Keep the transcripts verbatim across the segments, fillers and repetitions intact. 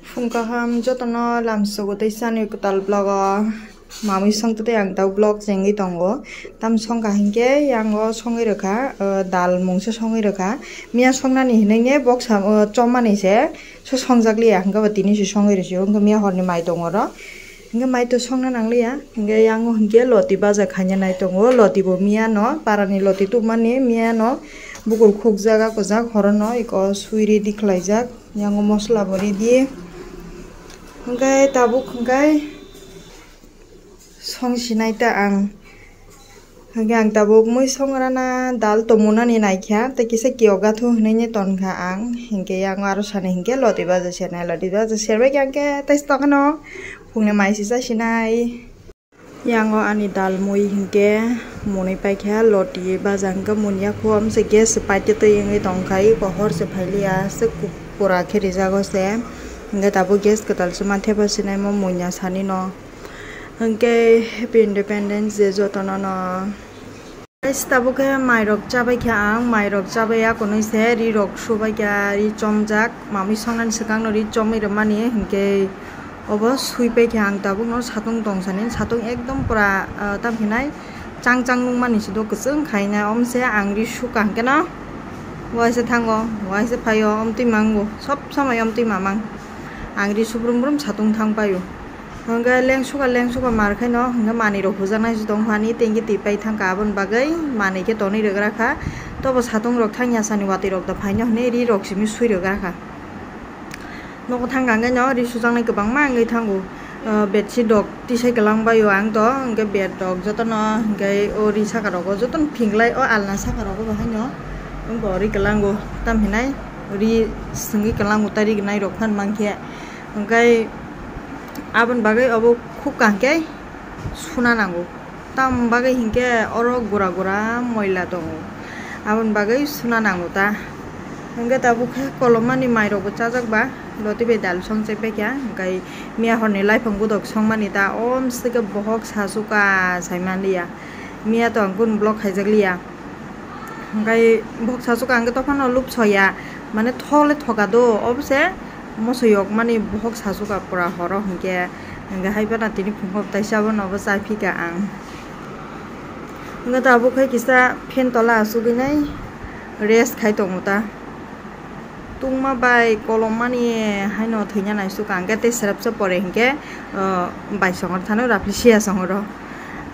Phung kaham jotono lamsogo tei chani kwtal vlog o. Mamui songtwi ang tei ang tau vlog chengwi tongo. Tam songkha hinkhe yango songwi rwkha, o, dal mungsa songwi rwkha. Miya songnani hinwi ne boksa, o, chomani se, so songjak liya, hinkhe bo tini se songwi rwsio, hinkhe miya horni mai tongo oro. Hinkhe mai to songna nangliya, hinkhe yango hinkhe loti baja khaina nai tongo. Loti bo miya no, parani loti tubumani miya no, bukur khukjak, a kwchak horono eko sui ready khlaijak. Yango mosola bo ready. Hinkhe tabuk hinkhe song sinai ta ang. Hinkhe ang tabuk mui songrana dal tomunani naikha, tei kisa kiyoga thu hinwi tonkha ang. Hinkhe yango aro sani hinkhe loti baja sernai, loti baja serbai khe ang khe tei tongkhano phungni mai sisa sinai. Yango ani dal mui hinkhe mwnwi paikha, loti baja hinkhe munya kho, amse gas se paite twi wngwi tongkha, iko hor se phailiya, se ku-, pura khe rijago se. Hinkhe tabuk gas kwtal se ma thepa sinaimo munya sanino. Hinkhe Happy Independence Day jotono no. Guys, tabuk khe mairok chabai kha ang, mairok chabai ya konwi se ri rok subai kha, ri chomjak, mamui songnani swkang no ri chomwi rwmani, hinkhe obo sui pai kha ang tabuk no satung tong sani, satung ekdom pura, ah, tam hinai chang chang nungmani se do kwchwng khaina, omo se ang ri sukha hinkhe no waisa thango, waisa phaio, omtwi mango, sob somoi omtwi mamang, ang ri subrum brum satung thang paio. Hwnkhe lengsuka lengsuka mar khaino hwnkhe manwirok hujaknai se tongphani, tei hwnkhe twi pai thangkha, aboni bagwi manwi khe tonwi rwgra kha. Tobo satungrok thangya sani watwirok da phaino hwnwi rirok simi sui rwgra kha. Nogo thangkha hwnkhe no ri sujaknai kwbangma wngwi thango. Ah, bedsheet rok tisai kwlang baio ang to, hwnkhe bed rok jotono hwnkhe o ri saka rogo jotono phinglai o alna saka rogo bo haino wngbo ri kwlango, tam hinai ri swngwi kwlango, tai ri gwnai rok phan mankhe. Hwnkhe aboni bagwi obo khub kaham khe suna nango. Tamoni bagwi hinkhe oro gura gura moila tongo. Aboni bagwi suna nango ta. Hwnkhe tabuk khe kolomani mairokbo chajak ba, loti bai dal song chai paikha. Hwnkhe miya horni laiphang bodok songmani ta, omsike bohok sachuka saimaliya. Miya to ang kunu vlog khaijak liya. Hwnkhe bohok sachuka hwnkhe tophano lub soya, mane thole thoka do, obose moso yok mani bohok sachuka pura horo hwnkhe, hwnkhe hai phano tini phungo taisa bono bo chai phika ang. Hwnkhe tabuk khe kisa fan tola achugwi nai rest khai tongo ta. Tungma bai kolom mani haino thwina naisuk ang khe tei serapsa pore hinkhe, o, bai songor thano rapli siya songoro.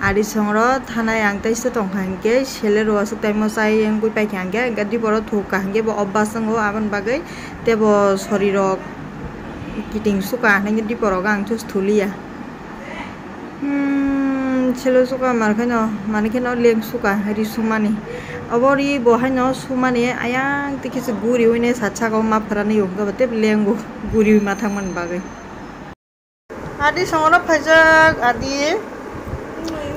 Ari songoro thanai ang tei se tongkha hinkhe sele rw aswk taimo chai wngwi paikha hinkhe, hinkhe diporo thukha hinkhe bo obas wngo aboni bagwi tei bo sorirok kiting sukha hinkhe diporo ang just thuliya. Hmm, selo suka mar khe no, mani khe no leng suka ri sumani. Obo ri bo hai no sumani ayang tei kisa guri wine sa saka o ma pharani yo, hwnkhe bo tei lengo guri ma thangmani bagwi. Adi songoro phaijak, adi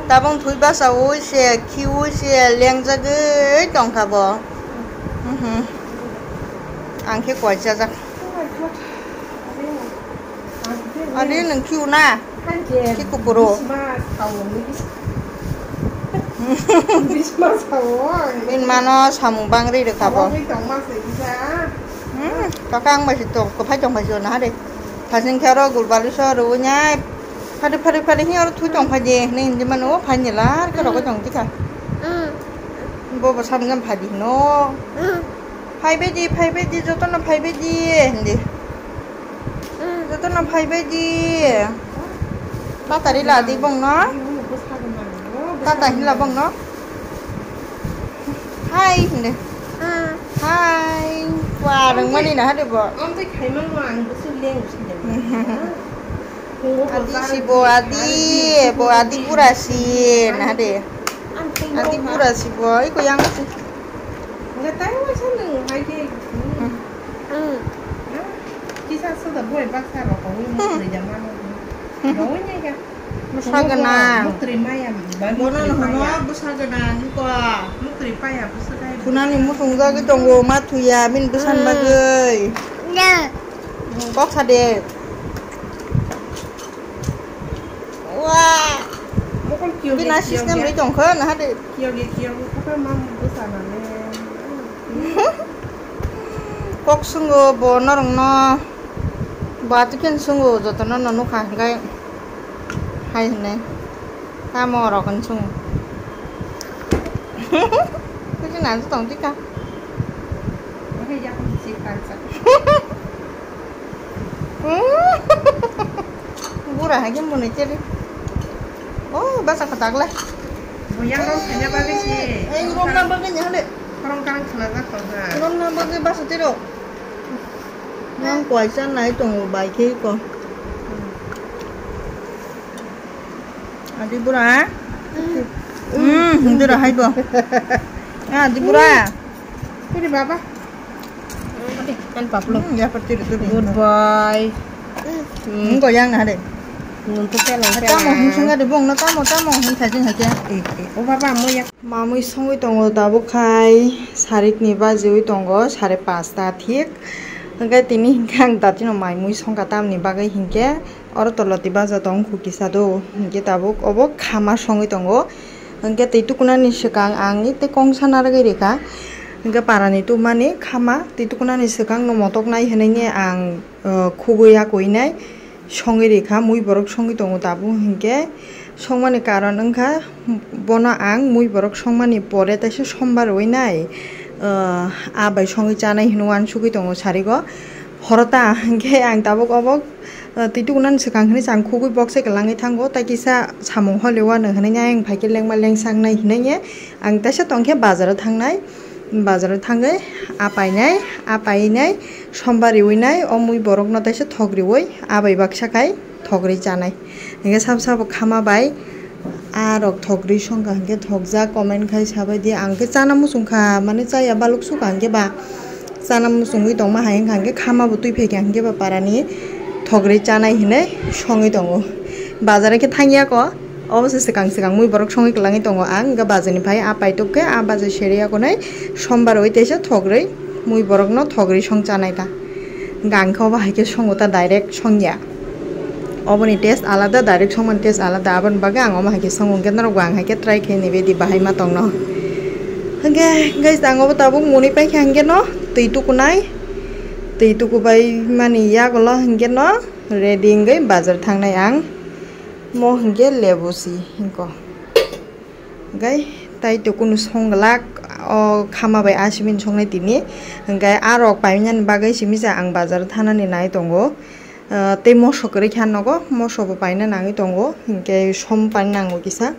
tabung thui basa ui se, khi ui se, lengjagwi tongkha bo. Mhm. Ang khe koichajak. Ani nung kiu na? Ki kupuro. Bisma sao. Bisma sao. Bin mano samung bangri rwkha bo. Abo bai tongma se bisa. Hmm, kaka ang bai si to, ko phai tong phai si na de. Phasing khe oro gul balu so ro nya. Phari phari phari hi oro thui tong phai de. Ni hindi mano phai ni lar ka ro ko tong tika. Bo bo samung phai di no. Phaibaidi, phaibaidi, jotono phaibaidi, hindi. Jotono phaibaidi. Tatari ladi bongno. Tata hinla bongno. Hai, hindi. Hai. Wah, rengmani na hade bo. Adi si bo adi, bo adi pura si na hade. Adi pura si bo, iko yang si. Nggak tahu masa nung hai ke. Hmm. Kisa sudah boy baksa rokok ini kerja mana? Bawanya ya. Bwsa gwnang. Mukri maya. Bono no hono bwsa gwnang ko. Mukri paya bwsa kai. Khunani muthung jagwi tongo ma thuya bini bwsani bagwi. Kok sa de. Wah. Bini system ri tongkho na hade. Kiyogi kiyogi kata mam bwsa na le. Kok sungo bo norokno. Bo atiken sungo jotono no nukha hwnkhe hai hwnwi. Tamo rok hwn sungo. Kuchi nansu tong tika. Bura hai khe mwnwi cheri. Oh, basa khatak le. Bo yang rok thanya bagwi si. Ei, romna bagwi ni hale. Korong karang khna jak tong ha. Romna bagwi basa tiro. Nang kuaisa nai tongo bai khe ko. Adi bura. Hmm, hindi ra hai bo. Adi bura. Ini baba. Kan paplo. Hmm, ya perti itu. Good boy. Hmm, goyang na de. Nuntu pela. Tamo hing sanga de bong na tamo tamo hing thajing hai khe. Eh, eh. O baba mo ya. Mamui songwi tongo tabuk khai sarikni bajiwi tongo sare pasta thik. Hwnkhe tini hinkhe ang datino mai mui songkha tamni bagwi hinkhe oro toloti baja tong khu kisa do. Hinkhe tabuk obo khama songwi tongo. Hinkhe twi tukunani swkang ang tei kongsa narwgwi rikha. Hinkhe parani tubumani khama twi tukunani swkangno motok nai hwnwi ang, uh, khugwi yakwinai. Songwi rikha, mui borok songwi tongo tabuk hinkhe songmani karon wngkha bono ang mui borok songmani pore teisa sombar rwinai, ah, bai songwi chanai hinwi uansugwi tongo sarigo. Horo ta hinkhe ang tabuk obo, ah, twi tukunani swkang hinwi chang khugwi bokse kwlangwi thango, tei kisa samung holi uanw hinwi ayang phaikhe lengma lengsak nai hinwi ang teisa tongkhe bazaro thangnai. Bazaro thangwi apainai, apainai sombar riwinai o mui borokno teisa thok riwi abai baksa khai thok ri chanai. Hinkhe sabo sabo khama bai a rok thok ri songkha hinkhe thokjak comment khai sabaidi ang khe chana muchungkha mane chaya baluk sukha hinkhe ba chana muchungwi tongma hai wngkha hinkhe khama bo twi phaikha hinkhe ba parani thok ri chanai hinwi songwi tongo bazar khe thangya ko. Obo se swkang swkang mui borok songwi kwlangwi tongo ang, hwnkhe bazar ni phai a paitok khe a bazar seri yakunai sombar oi teisa thok rwi mui borokno thok rwi song chanai ta. Hwnkhe ang khe obo hai khe songo ta direct songya. Oboni taste alada, direct songmani taste alada, aboni bagwi ang omo hai khe songo, hwnkhe norokbo ang hai khe try khe naibaidi bahai ma tongno. Hwnkhe guys, ang obo tabuk muni paikha hwnkhe no twi tukunai, twi tukubai mani yagulo hwnkhe no ready wngwi bazar thangnai ang. Mo hinkhe lebu si hinko. Hinkhe tai to kunu song glak o khama bai a simi songnai tini. Hinkhe a rok painani bagwi simi se ang bazar thanani nai tongo. Ah, tei moso kwrwi kha nogo, moso bo paina nangwi tongo. Hinkhe som paina nango kisa.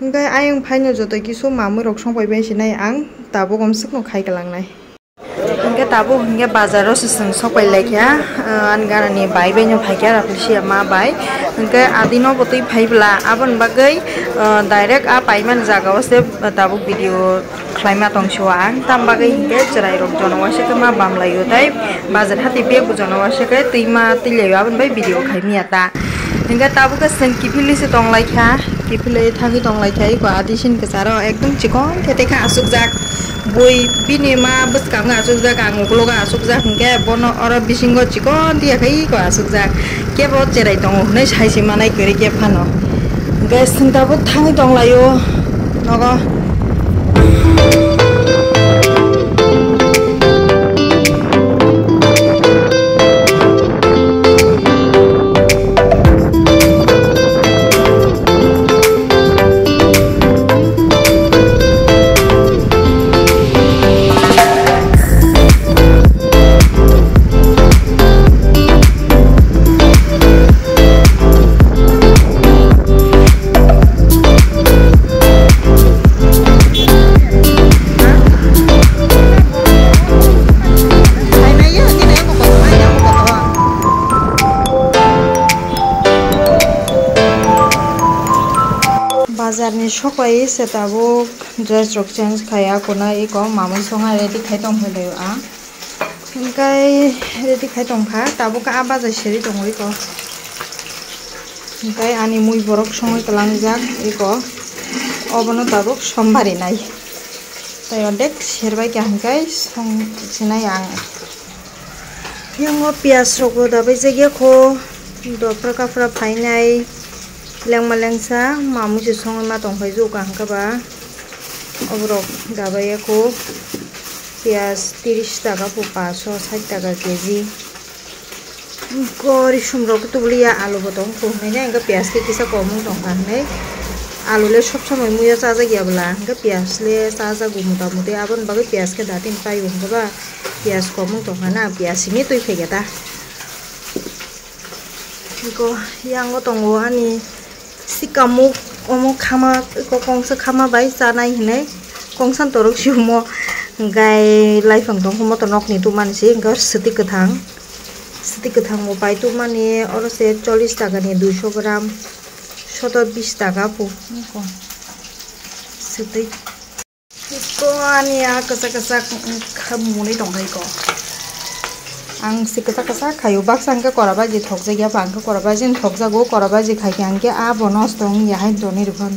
Hinkhe ayang phaino joto kisu mamwi rok song pai bai sinai ang tabuk omswk no khai kwlangnai. Hinkhe tabuk hinkhe bazar o se chwng sok pai laikha, ah, ani ganani bai bai no phaikha Raphlesia ma bai. Hinkhe adi no bo twi phai bwla aboni bagwi, ah, direct a paimani jaga o se tabuk video khlaima tong sio ang. Tam bagwi hinkhe chwrai rok jono waisa khe ma bam lai o tei bazar hati bag bo jono waisa khe twi ma twi lai o aboni bai video khai miya ta. Hinkhe tabuk khe chwng kiphilwi se tong laikha, kiphilwi thangwi tong laikha iko adi sini kwcharo ekdom chikon khe tei kha aswk jak. Bui bini ma bwskango achukjak, ang uklogo achukjak hinkhe bono oro bisingo chikon tiya khe iko achukjak. Kebo cherai tongo hwnwi sai se manai kwrwi khe phano. Hinkhe chwng tabuk thangwi tong laio nogo. Bazar ni sok bai se tabuk dress rok change khai ya, kono eko mamui song ha ready khai tong phai lai o ang. Hinkhe ready khai tong kha, tabuk a baja seri tongo eko. Hinkhe ani mui borok songwi kwlangjak eko, obono tabuk sombari nai. Tai ordek serbai kha hinkhe song sinai ang. Yango piyaj rok bo dabai jak ya kho, dopra kapra phainai lengma lengsa mamui se songwi ma tong phai jak ang khe ba. Oborok dabai ya kho. Piyaj tiris taka po paso, sait taka keji. Ko risum rok tubuliya, alu bo tong kho hinwi, hwnkhe piyaj khe kisa komung tongkha hinwi. Alu le sob somoi muiya chajak ya bwla, hwnkhe piyaj le chajago mota moti, aboni bagwi piyaj khe datin paio hwnkhe ba piyaj komung tongkha na, piyaj simi twi phaikha ta. Ko yango tongo ani sikamuk, omo khama, ko kongsa khama bai chanai hinwi kongsan torok si omo gai laifang tongkha moto nokni tubumani se, hwnkhe swtwi kwthang. Swtwi kwthang bo pai tubumani, oro se chollish taka ni duisho gram, soto bish taka po. Swtwi. Ko ani a kwchak kwchak kha mwnwi tongkha iko. Ang se kwchak kwchak khaio, baksa hwnkhe kora baji thokjak ya, ba hwnkhe kora baji thokjago, kora baji khai khe hwnkhe a bo nosto wng ya hai tonwi rwkha.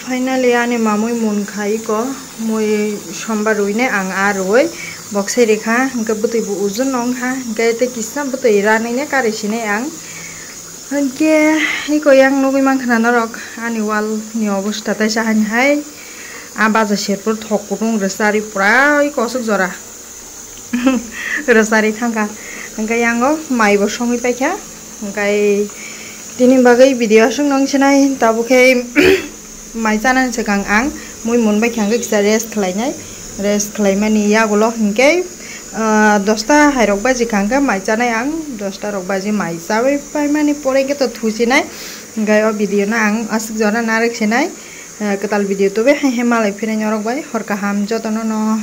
Finally ani mamui mun khai iko, mui sombar rwinai ang a rwui boksai rikha, hwnkhe bwtwi bo ujun wngkha, hwnkhe tei kisa bwtwi ranwi ne karwi sinai ang. Hwnkhe iko yang nugui mankha na norok ani wall ni obosta teisa hani hai. A baja serpur thok kutung rwchari pura oi kosok jora rwchari thangkha. Hwnkhe yango mai bo songwi paikha. Hwnkhe tini bagwi video aswk nung sinai, tabuk khe mai chanani swkang ang mui mun bai kha, hwnkhe kisa rest khlainai. Rest khlaimani yagulo hwnkhe, ah, dosta hairok baji kha, hwnkhe mai chanai ang dosta rok baji mai chawi paimani pore khe to thusinai. Hwnkhe o video no ang aswk jora narwk sinai. Eh, kwtal video tubui hai hai malai phinai norok bai hor kaham jotono no.